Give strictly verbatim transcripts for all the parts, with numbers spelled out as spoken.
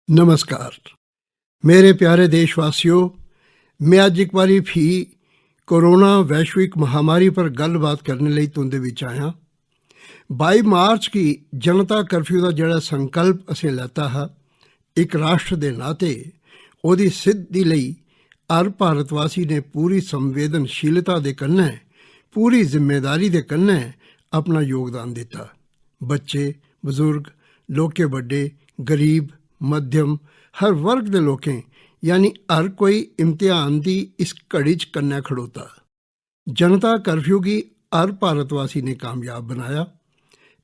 नमस्कार। मेरे प्यारे देशवासियो, में अज्ज इक बारी फ्ही कोरोना वैश्विक महामारी पर गल्लबात करने लेई तुं'दे बिच आया। बाई मार्च गी जनता कर्फ्यू दा जेह्ड़ा संकल्प असें लैता हा, इक राष्ट्र दे नाते ओह्दी सिद्धि लेई हर भारतवासी ने पूरी संवेदनशीलता दे कन्नै, पूरी जिम्मेदारी दे कन्नै अपना योगदान दित्ता। बच्चे, बजुर्ग, लौह्के बड्डे, गरीब, मध्यम, हर वर्ग दे लोकें, यानी हर कोई इम्तिहान दी इस घड़ी च कन्नै खड़ोता। जनता कर्फ्यू गी हर भारतवासी ने कामयाब बनाया।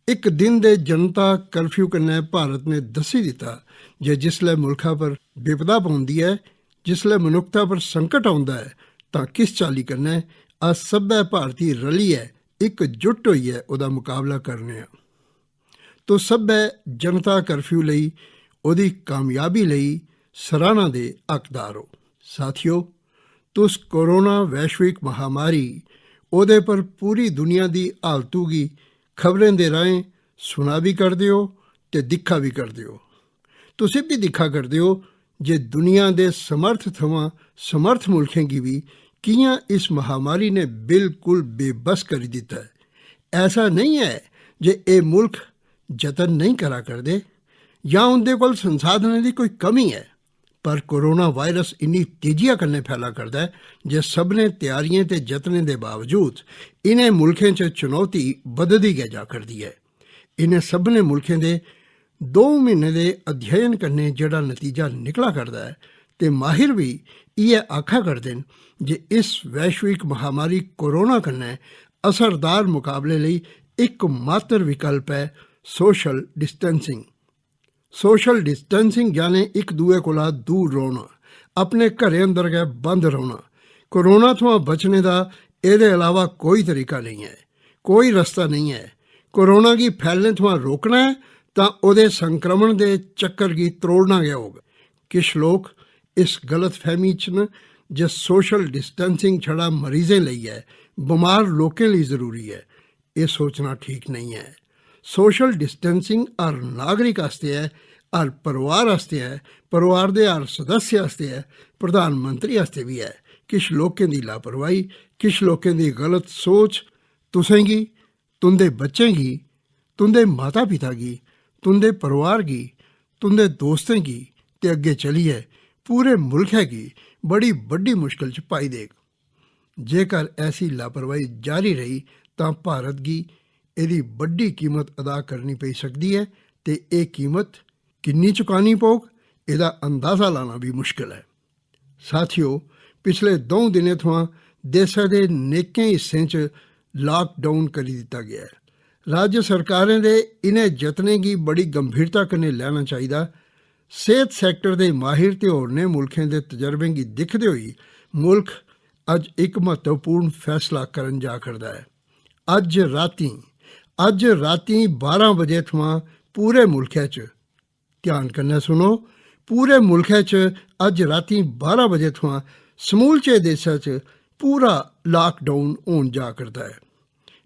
इक दिन दे जनता कर्फ्यू कन्नै भारत ने दस्सी दित्ता जे जिसलै मुल्खा पर बिपदा पौंदी ऐ, जिसलै मनुक्खता पर संकट औंदा ऐ, तां किस चाल्ली कन्नै अस सब्भै भारती रलियै, इकजुट होइयै ओह्दा मकाबला करने आं। तुस सब्भै जनता कर्फ्यू लेई, ओह्दी कामयाबी लेई सराह्ना दे हकदार ओ। साथियो, तुस कोरोना वैश्विक महामारी, ओह्दे पर पूरी दुनिया दी हालतू गी खबरें दे राहें सुना बी करदे ओ ते दिक्खा बी करदे ओ। तुस एह् बी दिक्खा करदे ओ जे दुनिया दे समर्थ थमां समर्थ मुल्खें गी बी कि'यां इस महामारी ने बिल्कुल बेबस करी दित्ता ऐ। ऐसा नेईं ऐ जे एह् मुल्ख जतन नेईं करा करदे जां उं'दे कोल संसाधनें दी कोई कमी ऐ, पर कोरोना वायरस इन्नी तेजिया कन्नै फैला करदा ऐ जे सभनें त्यारियें ते जतनें दे बावजूद इ'नें मुल्खें च चुनौती बधदी गै जा करदी ऐ। इ'नें सभनें मुल्खें दे दो म्हीने दे अध्ययन कन्नै जेह्ड़ा नतीजा निकला करदा ऐ, ते माहिर बी इ'यै आखा करदे न जे इस वैश्विक महामारी कोरोना कन्नै असरदार मुकाबले लेई इकमात्र विकल्प ऐ सोशल डिस्टेंसिंग। सोशल डिस्टेंसिंग यानी इक दुए कोला दूर रौह्ना, अपने घरें अंदर गै बंद रौह्ना। कोरोना थमां बचने दा एह्दे अलावा कोई तरीका नेईं ऐ, कोई रस्ता नेईं ऐ। कोरोना गी फैलने थमां रोकना ऐ तां ओह्दे संक्रमण दे चक्कर गी त्रोड़ना गै होग। किश लोक इस गलतफैह्मी च न जे सोशल डिस्टेंसिंग छड़ा मरीजें लेई ऐ, बमार लोकें लेई जरूरी ऐ। एह् सोचना ठीक नेईं ऐ। सोशल डिस्टेंसिंग हर नागरिक आस्तै ऐ, हर परिवार आस्तै ऐ, परिवार दे हर सदस्य आस्तै ऐ, प्रधानमंत्री आस्तै बी ऐ। किश लोकें दी लापरवाही, किश लोकें दी गलत सोच तुसेंगी, तुं'दे बच्चें गी, तुं'दे माता-पिता गी, तुं'दे परिवार गी, तुं'दे दोस्तें गी ते अग्गें चलियै पूरे मुल्खै गी बड़ी बड्डी मुश्कल च पाई देग। जेकर ऐसी लापरवाही जारी रेही तां भारत गी एह्दी बड्डी कीमत अदा करनी पेई सकदी ऐ ते एह् कीमत किन्नी चुकानी पौग, एह्दा अंदाजा लाना बी मुश्कल ऐ। साथियो, पिछले द'ऊं दिनें थमां देसै दे नेकें हिस्सें च लॉकडाउन करी दित्ता गेआ ऐ। राज्य सरकारें दे इ'नें जतनें गी बड़ी गंभीरता कन्नै लैना चाहिदा। सेह्त सैक्टर दे माहिर ते होरनें मुल्खें दे तजर्बें गी दिखदे होई मुल्ख अज्ज इक म्हत्तवपूर्ण फैसला करन जा करदा ऐ। अज्ज रातीं, अज्ज रातीं बारां बजे थमां पूरे मुल्खै च, ध्यान कन्नै सुनो, पूरे मुल्खै च अज्ज रातीं बारां बजे थमां समूलचे देसै च पूरा लॉकडाउन होन जा करदा ऐ।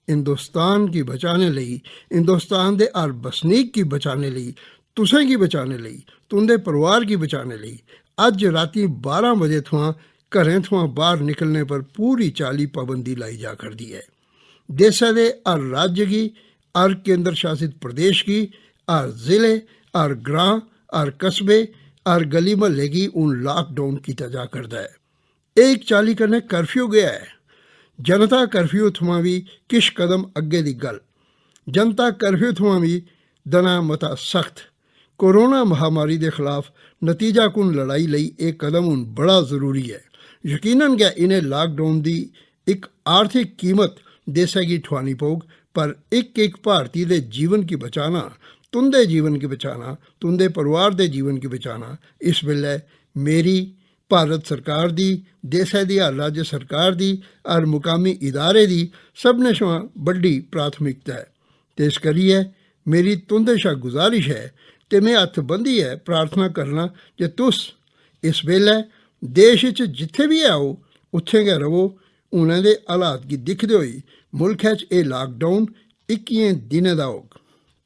हिंदुस्तान गी बचाने लेई, हिंदुस्तान दे हर बसनीक गी बचाने लेई, तुसें गी बचाने लेई, तुं'दे परिवार गी बचाने लेई अज्ज रातीं बारां बजे थमां घरें थमां बाह्र निकलने पर पूरी चाल्ली पाबंदी लाई जा करदी ऐ। देसै दे हर राज्य गी, हर केंद्र शासित प्रदेश गी, हर जिले, हर ग्रां, हर कस्बे, हर गली म्हल्ले गी हून लॉकडाउन कीता जा करदा ऐ। एह् इक चाल्ली कन्नै कर्फ्यू गै ऐ। जनता कर्फ्यू थमां बी किश कदम अग्गें दी गल्ल। जनता कर्फ्यू थमां बी दना मता सख्त। कोरोना महामारी दे खलाफ नतीजा कुन लड़ाई लेई एह् कदम हून बड़ा जरूरी ऐ। यकीनन गै इ'नें लॉकडाउन दी इक आर्थिक कीमत देसै गी ठुआनी पौग, पर इक इक भारती दे जीवन गी बचाना, तुं'दे जीवन गी बचाना, तुं'दे परिवार दे जीवन गी बचाना इस बेल्लै मेरी, भारत सरकार दी, देसै दी हर राज्य सरकार दी, हर मुकामी इदारे दी सभनें शा बड्डी प्राथमिकता ऐ। ते इस करियै मेरी तुं'दे शा गुजारिश ऐ ते में हत्थ बंदियै प्रार्थना करना जे तुस इस बेल्लै देश च जित्थै बी ऐ ओ, उत्थै गै र'वो। हुनै दे हालात गी दिखदे होई मुल्खै च एह् लॉकडाउन इक्कियें दिनें दा होग,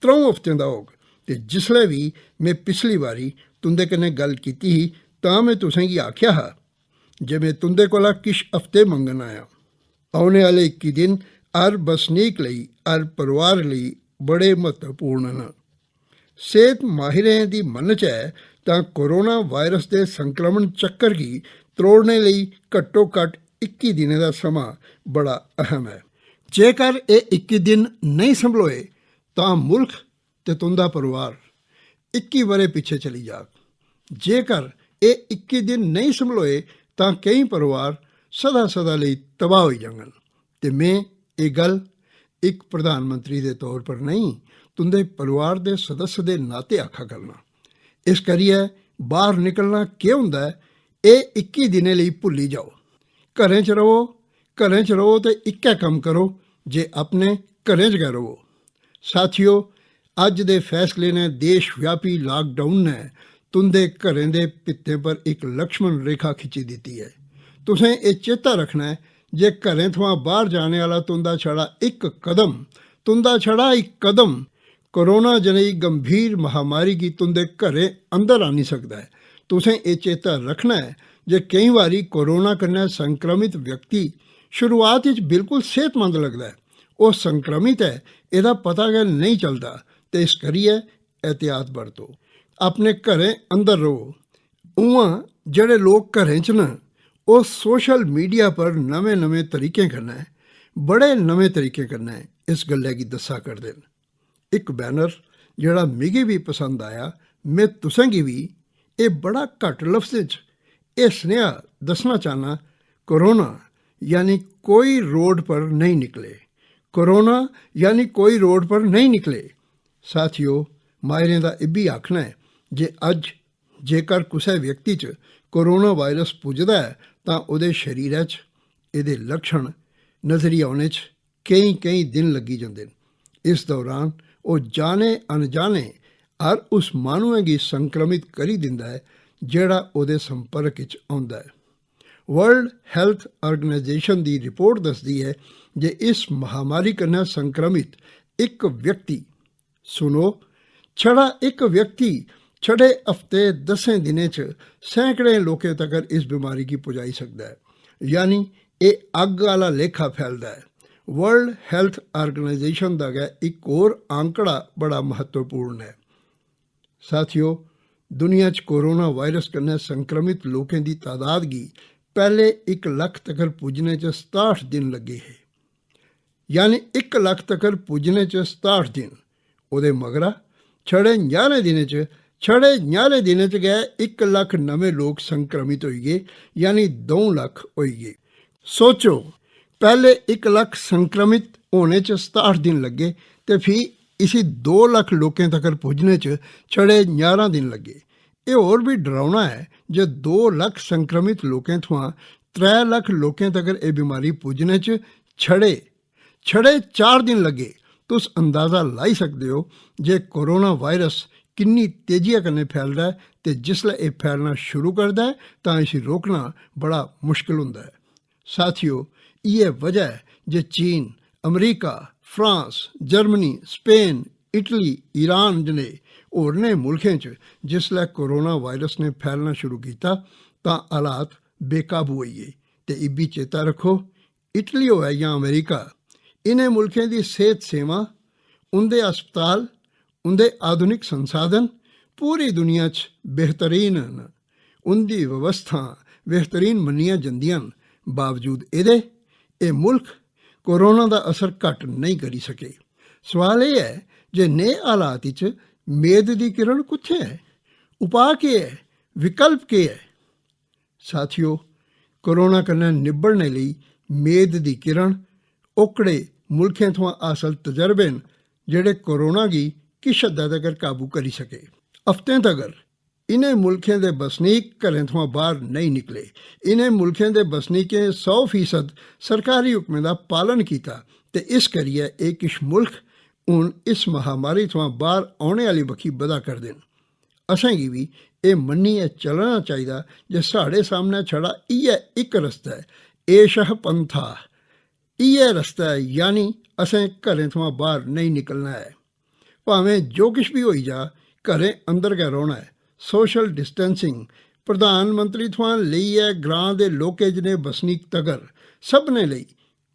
त्र'ऊं हफ्तें दा होग, ते जिसलै बी में पिछली बारी तुं'दे कन्नै गल्ल कीती ही, तां में तुसें गी आखेआ हा जे में तुं'दे कोला किश हफ्ते मंगन आया। औने आह्ले इक्की दिन हर बसनीक लेई, हर परोआर लेई बड़े म्हत्तवपूर्ण न। सेह्त माहिरें दी मन्नच ऐ तां कोरोना वायरस दे संक्रमण चक्कर गी त्रोड़ने लेई घट्टो-घट्ट इक्की दिनें दा समां बड़ा अहम ऐ। जेकर एह् इक्की दिन नेईं संभलोए तां मुल्ख ते तुं'दा परोआर इक्की ब'रे पिच्छें चली जाग। जेकर एह् इक्की दिन नेईं संभलोए तां केईं परोआर सदा-सदा लेई तबाह होई जाङन। ते में एह् गल्ल इक प्रधानमंत्री दे तौर पर नेईं, तुं'दे परोआर दे सदस्य दे नाते आखा करना। इस करियै बाह्र निकलना केह् होंदा ऐ, एह् इक्की दिनें लेई भुल्ली जाओ। घरें च र'वो, घरें च र'वो ते इक्कै कम्म करो जे अपने घरें च गै र'वो। साथियो, अज्ज दे फैसले ने देशव्यापी लॉकडाउन ने तुं'दे घरें दे भित्तें पर इक लक्ष्मण रेखा खिच्ची दित्ती ऐ। तुसें एह् चेता रक्खना ऐ जे घरें थमां बाह्र जाने आह्ला तुं'दा छड़ा इक कदम, तुं'दा छड़ा इक कदम कोरोना जनेही गंभीर महामारी गी तुं'दे घरें अंदर आह्नी सकदा ऐ। तुसें एह् चेता रक्खना ऐ जे केईं बारी कोरोना कन्नै संक्रमित व्यक्ति शुरुआत च बिल्कुल सेह्तमंद लगदा ऐ। ओह् संक्रमित ऐ, एह्दा पता गै नेईं चलदा, ते इस करियै एहतियात बरतो। अपने घरें अंदर र'वो। उ'आं जेह्ड़े लोक घरें च न, ओह् सोशल मीडिया पर नमें-नमें तरीकें कन्नै, बड़े नमें तरीकें कन्नै इस गल्लै गी दस्सा करदे न। इक बैनर जेह्ड़ा मिगी बी पसंद आया, में तुसें गी बी एह् बड़ा घट्ट लफ्जें च एह् सनेहा दस्सना चाह्न्नां, कोरोना यानी कोई रोड पर नेईं निकले। कोरोना यानी कोई रोड पर नेईं निकले। साथियो, माहिरें दा इब्बी आखना ऐ जे अज्ज जेकर कुसै व्यक्ति च कोरोना वायरस पुजदा ऐ तां ओह्दे शरीरै च एह्दे लक्षण नजरी औने च केईं-केईं दिन लग्गी जंदे न। इस दौरान ओह् जाने अनजाने हर उस माह्नुऐ गी संक्रमित करी दिंदा ऐ जेह्ड़ा ओह्दे संपर्क च औंदा ऐ। वर्ल्ड हेल्थ ऑर्गेनाइजेशन दी रिपोर्ट दसदी ऐ जे इस महामारी कन्नै संक्रमित इक व्यक्ति, सुनो, छड़ा इक व्यक्ति छड़े हफ्ते दसें दिनें च सैकड़ें लोकें तगर इस बमारी गी पुजाई सकदा ऐ। यानी एह् अग्ग आह्ला लेखा फैलदा ऐ। वर्ल्ड हेल्थ ऑर्गेनाइजेशन दा गै इक होर आंकड़ा बड़ा म्हत्तवपूर्ण ऐ। साथियो, दुनिया च कोरोना वायरस कन्नै संक्रमित लोकें दी तादाद गी पैह्ले इक लक्ख तगर पुज्जने च सताह्ठ दिन लग्गे हे। यानी इक लक्ख तगर पुज्जने च सताह्ठ दिन। ओह्दे मगरा छड़े ञारें दिनें च, छड़े ञारें दिनें च गै इक लक्ख नमें लोक संक्रमित होई गे, यानी द'ऊं लक्ख होई गे। सोचो, पैह्ले इक लक्ख संक्रमित होने च सताह्ठ दिन लग्गे ते फ्ही इसी दो लक्ख लोकें तगर पुज्जने च छड़े ञारां दिन लग्गे। एह् होर बी डरौना ऐ जे दो लक्ख संक्रमित लोकें थमां त्रै लक्ख लोकें तगर एह् बमारी पुज्जने च छड़े, छड़े चार दिन लग्गे। तुस अंदाजा लाई सकदे ओ जे कोरोना वायरस किन्नी तेजिया कन्नै फैलदा ऐ ते जिसलै एह् फैलना शुरू करदा ऐ तां इसी रोकना बड़ा मुश्कल होंदा ऐ। साथियो, इ'यै वजह ऐ जे चीन, अमरीका, France, Germany, Spain, Italy, Iran जनेह् होरनें मुल्खें च जिसलै कोरोना वायरस ने फैलना शुरू कीता तां हालात बेकाबू होई गे। ते इब्बी चेता रक्खो, इटली होऐ जां अमेरिका, इ'नें मुल्खें दी सेह्त सेवां, उं'दे अस्पताल, उं'दे आधुनिक संसाधन पूरी दुनिया च बेहतरीन न। उं'दी व्यवस्थां बेहतरीन मन्नियां जंदियां न। बावजूद एह्दे, एह् मुल्ख कोरोना दा असर घट्ट नेईं करी सके। सोआल एह् ऐ जे नेह् हालात इच मेद दी किरण कुत्थै ऐ? उपाऽ केह् ऐ? विकल्प केह् ऐ? साथियो, कोरोना कन्नै निब्बड़ने लेई मेद दी किरण ओकड़े मुल्खें थमां हासल तजरबे न जेह्ड़े कोरोना गी किश हद्दा तगर काबू करी सके। हफ्तें तगर इ'नें मुल्खें दे बसनीक घरें थमां बाह्र नेईं निकले। इ'नें मुल्खें दे बसनीकें सौ फीसद सरकारी हुक्में दा पालन कीता ते इस करियै एह् किश मुल्ख हून इस महामारी थमां बाह्र औने आह्ली बक्खी बधा करदे न। असेंगी बी एह् मन्नियै चलना चाहिदा जे साढ़े सामनै छड़ा इ'यै इक रस्ता ऐ, एशः पंथा, इ'यै रस्ता ऐ, यानी असें घरें थमां बाह्र नेईं निकलना ऐ। भामें जो किश बी होई जा, घरें अंदर गै रौह्ना ऐ। सोशल डिस्टेंसिंग, प्रधानमंत्री थमां लेइयै ग्रां दे लोकें जनेह् बसनीक तगर सभनें लेई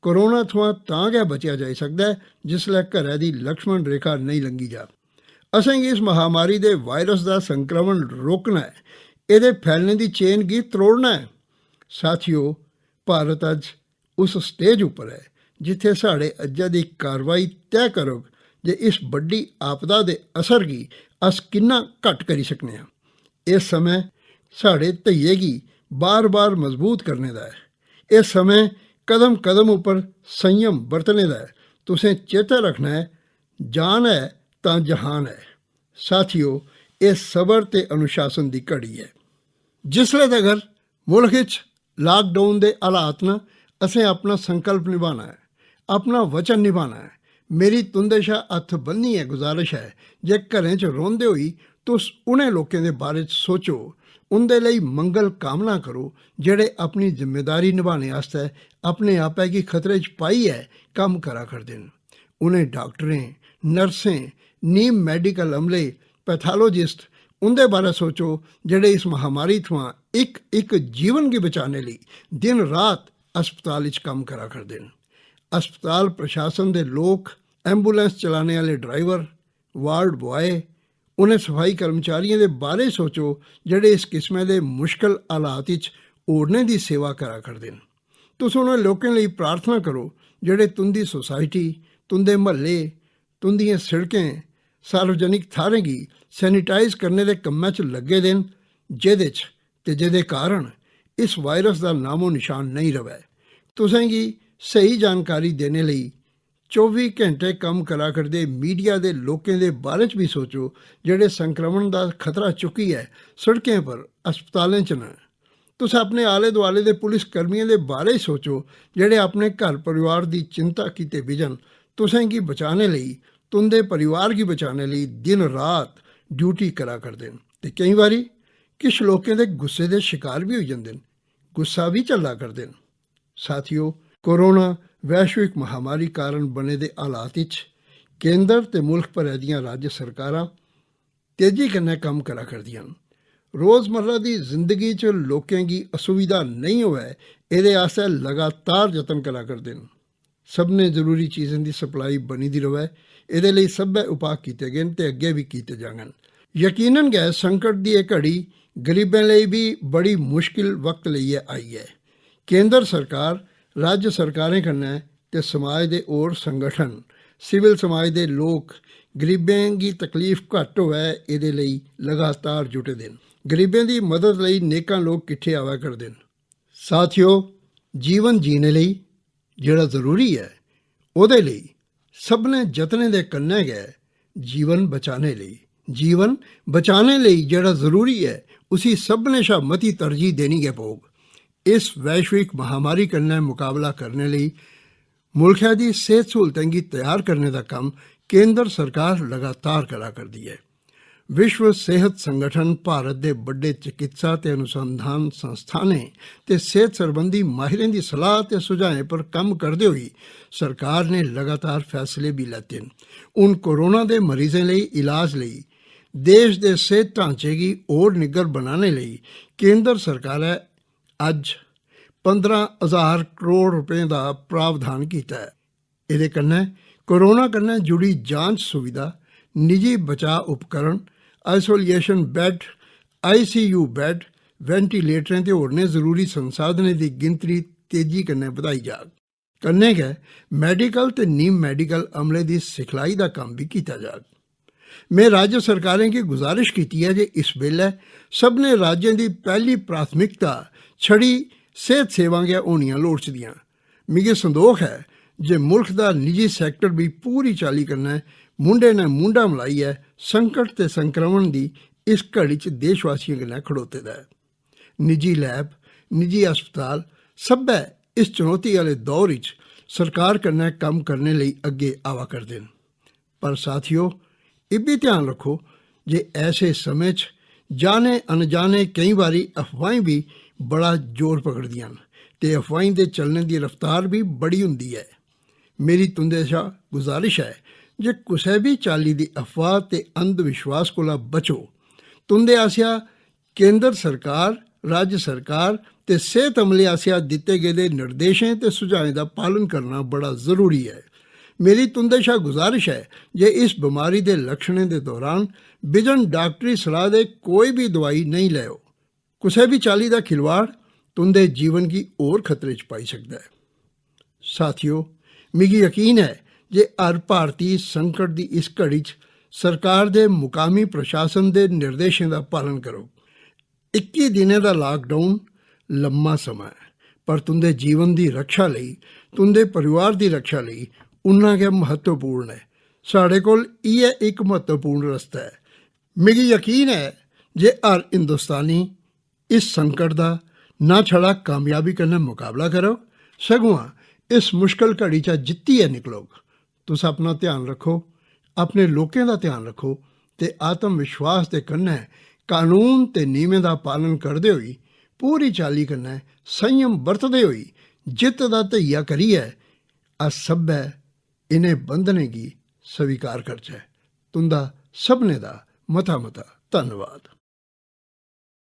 कोरोना थमां तां गै बचेआ जाई सकदा ऐ जिसलै घरै दी लक्ष्मण रेखा नेईं लंघी जा। असेंगी इस महामारी दे वायरस दा संक्रमण रोकना ऐ, एह्दे फैलने दी चेन गी त्रोड़ना ऐ। साथियो, भारत अज्ज उस स्टेज उप्पर ऐ जित्थै साढ़े अज्जै दी कार्रवाई तय करग जे इस बड्डी आपदा दे असर गी अस किन्ना घट्ट करी सकने आं। एह् समें साढ़े धैइये गी बार-बार मजबूत करने दा ऐ। एह् समें कदम-कदम उप्पर संयम बरतने दा ऐ। तुसें चेता रखना ऐ, जान ऐ तां जहान ऐ। साथियो, एह् सबर ते अनुशासन दी घड़ी ऐ। जिसले तगर मुल्क इच लॉकडाउन दे हालात न, असें अपना संकल्प निभाना ऐ, अपना वचन निभाना ऐ। मेरी तुंदे शा हत्थ बन्नियै गुजारिश ऐ जे घरें च रौंह्दे होई तुस उ'नें लोकें दे बारे च सोचो, उं'दे लेई मंगल कामना करो जेह्ड़े अपनी जिम्मेदारी निभाने आस्तै अपने आपै गी खतरे च पाइयै कम्म करा करदे न। उ'नें डाक्टरें, नर्सें, नीम मैडिकल अमले, पैथालोजिस्ट, उं'दे बारै सोचो जेह्ड़े इस महामारी थमां इक-इक जीवन गी बचाने लेई दिन-रात अस्पताल इच कम्म करा करदे न। अस्पताल प्रशासन दे लोक, एम्बुलेंस चलाने आह्ले ड्राइवर, वार्ड बॉय, उ'नें सफाई कर्मचारियें दे बारे सोचो जेह्ड़े इस किस्मै दे मुश्कल हालात इच होरनें दी सेवा करा करदे न। तुस उ'नें लोकें लेई प्रार्थना करो जेह्ड़े तुं'दी सोसाइटी, तुं'दे म्हल्ले, तुं'दियें सिड़कें, सार्वजनिक थाह्रें गी सैनिटाइज करने दे कम्मै च लग्गे दे न, जेह्दे च ते जेह्दे कारण इस वायरस दा नामो निशान नेईं रवै। तुसें गी स्हेई जानकारी देने लेई चौबी घैंटे कम्म करा करदे मीडिया दे लोकें दे बारे च बी सोचो जेह्ड़े संक्रमण दा खतरा चुक्कियै सड़कें पर, अस्पतालें च न। तुस अपने आले दुआले दे पुलिस कर्मियें दे बारे च सोचो जेह्ड़े अपने घर परिवार दी चिंता कीते बिजन तुसें गी बचाने लेई, तुं'दे परिवार गी बचाने लेई दिन-रात ड्यूटी करा करदे न। ते केईं बारी किश लोकें दे गुस्से दे शकार बी होई जंदे न, गुस्सा बी झल्ला करदे न। साथियो, कोरोना वैश्विक महामारी कारण बने दे हालात इच केंद्र ते मुल्ख भरै दियां राज्य सरकारां तेजी कन्नै कम्म करा करदियां न। रोजमर्रा दी जिंदगी च लोकें गी असुविधा नेईं होऐ, एह्दे आस्तै लगातार जतन करा करदे न। सभनें जरूरी चीजें दी सप्लाई बनी दी र'वै, एह्दे लेई सब्भै उपाऽ कीते गे न ते अग्गें बी कीते जाङन। यकीनन गै संकट दी एह् घड़ी गरीबें लेई बी बड़ी मुश्किल वक्त लेइयै आई ऐ। केंद्र सरकार, राज्य सरकारें कन्नै ते समाज दे होर संगठन, सिविल समाज दे लोक गरीबें गी तकलीफ घट्ट होऐ, एह्दे लेई लगातार जुटे दे न। गरीबें दी मदद लेई नेकां लोक किट्ठे आवा करदे न। साथियो, जीवन जीने लेई जेह्ड़ा जरूरी ऐ, ओह्दे लेई सभनें जतनें दे कन्नै गै जीवन बचाने लेई, जीवन बचाने लेई जेह्ड़ा जरूरी ऐ, उसी सभनें शा मती तरजीह देनी गै पौग। इस वैश्विक महामारी कन्नै मुकाबला करने लेई मुल्खै दी सेह्त स्हूलतें गी त्यार करने दा कम्म केंद्र सरकार लगातार करा करदी ऐ। विश्व सेहत संगठन भारत दे बड्डे चिकित्सा ते अनुसंधान संस्थानें ते सेहत सरबंधी माहिरें दी सलाह ते सुझाएं पर कम्म करदे होई सरकार ने लगातार फैसले बी लैते न। हून कोरोना दे मरीजें लेई इलाज लेई देश दे सेहत ढांचे गी होर निग्गर बनाने लेई केंद्र सरकारै अज्ज पंदरां हजार करोड़ रपें दा प्रावधान कीता ऐ। एह्दे कन्नै कोरोना कन्नै जुड़ी जांच सुविधा, निजी बचाऽ उपकरण, आइसोलेशन बैड, आईसीयू बैड, वेंटिलेटरें ते होरनें जरूरी संसाधनें दी गिनतरी तेजी कन्नै बधाई जाग। कन्नै गै मैडिकल ते नीम मैडिकल अमले दी सिखलाई दा कम्म बी कीता जाग। में राज्य सरकारें गी गुजारिश कीती ऐ जे इस बेल्लै सभनें राज्यें दी पैह्ली प्राथमिकता छड़ी सेह्त सेवां गै होनियां लोड़चदियां। मिगी संदोख ऐ जे मुल्ख दा निजी सैक्टर बी पूरी चाल्ली कन्नै मुंढे नै मुंढा मलाइयै संकट ते संक्रमण दी इस घड़ी च देशवासियें कन्नै खड़ोते दा ऐ। निजी लैब, निजी अस्पताल सब्भै इस चुनौती आह्ले दौर इच सरकार कन्नै कम्म करने लेई अग्गें आवा करदे न। पर साथियो, इब्बी ध्यान रक्खो जे ऐसे समें च जाने अनजाने केईं बारी अफवाहीं बी बड़ा जोर पकड़दियां न ते अफवाहीं दे चलने दी रफ्तार बी बड़ी होंदी ऐ। मेरी तुं'दे शा गुजारिश ऐ जे कुसै बी चाल्ली दी अफवाह ते अंधविश्वास कोला बचो। तुं'दे आसेआ केंद्र सरकार, राज्य सरकार ते सेह्त अमले आसेआ दित्ते गेदे निर्देशें ते सुझाएं दा पालन करना बड़ा जरूरी ऐ। मेरी तुं'दे शा गुजारिश ऐ जे इस बमारी दे लक्षणें दे दौरान बिजन डाक्टरी सलाह दे कोई बी दवाई नेईं लैओ। कुसै बी चाल्ली दा खिलवाड़ तुं'दे जीवन गी होर खतरे च पाई सकदा ऐ। साथियो, मिगी यकीन ऐ जे हर भारती संकट दी इस घड़ी च सरकार दे मुकामी प्रशासन दे निर्देशें दा पालन करग। इक्की दिनें दा लॉकडाउन लम्मा समां ऐ, पर तुं'दे जीवन दी रक्षा लेई, तुं'दे परिवार दी रक्षा लेई उन्ना गै म्हत्तवपूर्ण ऐ। साढ़े कोल इ'यै इक म्हत्तवपूर्ण रस्ता ऐ। मिगी यकीन ऐ जे हर हिंदुस्तानी इस संकट दा ना छड़ा कामयाबी कन्नै मकाबला करग, सगुआं इस मुश्कल घड़ी चा जित्तियै निकलग। तुस अपना ध्यान रक्खो, अपने लोकें दा ध्यान रक्खो ते आत्म विश्वास दे कन्नै कानून ते नियमें दा पालन करदे होई पूरी चाल्ली कन्नै संयम बरतदे होई जित्त दा धैया करियै अस सब्भै इ'नें बंधनें गी स्वीकार करचै। तुं'दा सभनें दा मता-मता धन्नवाद।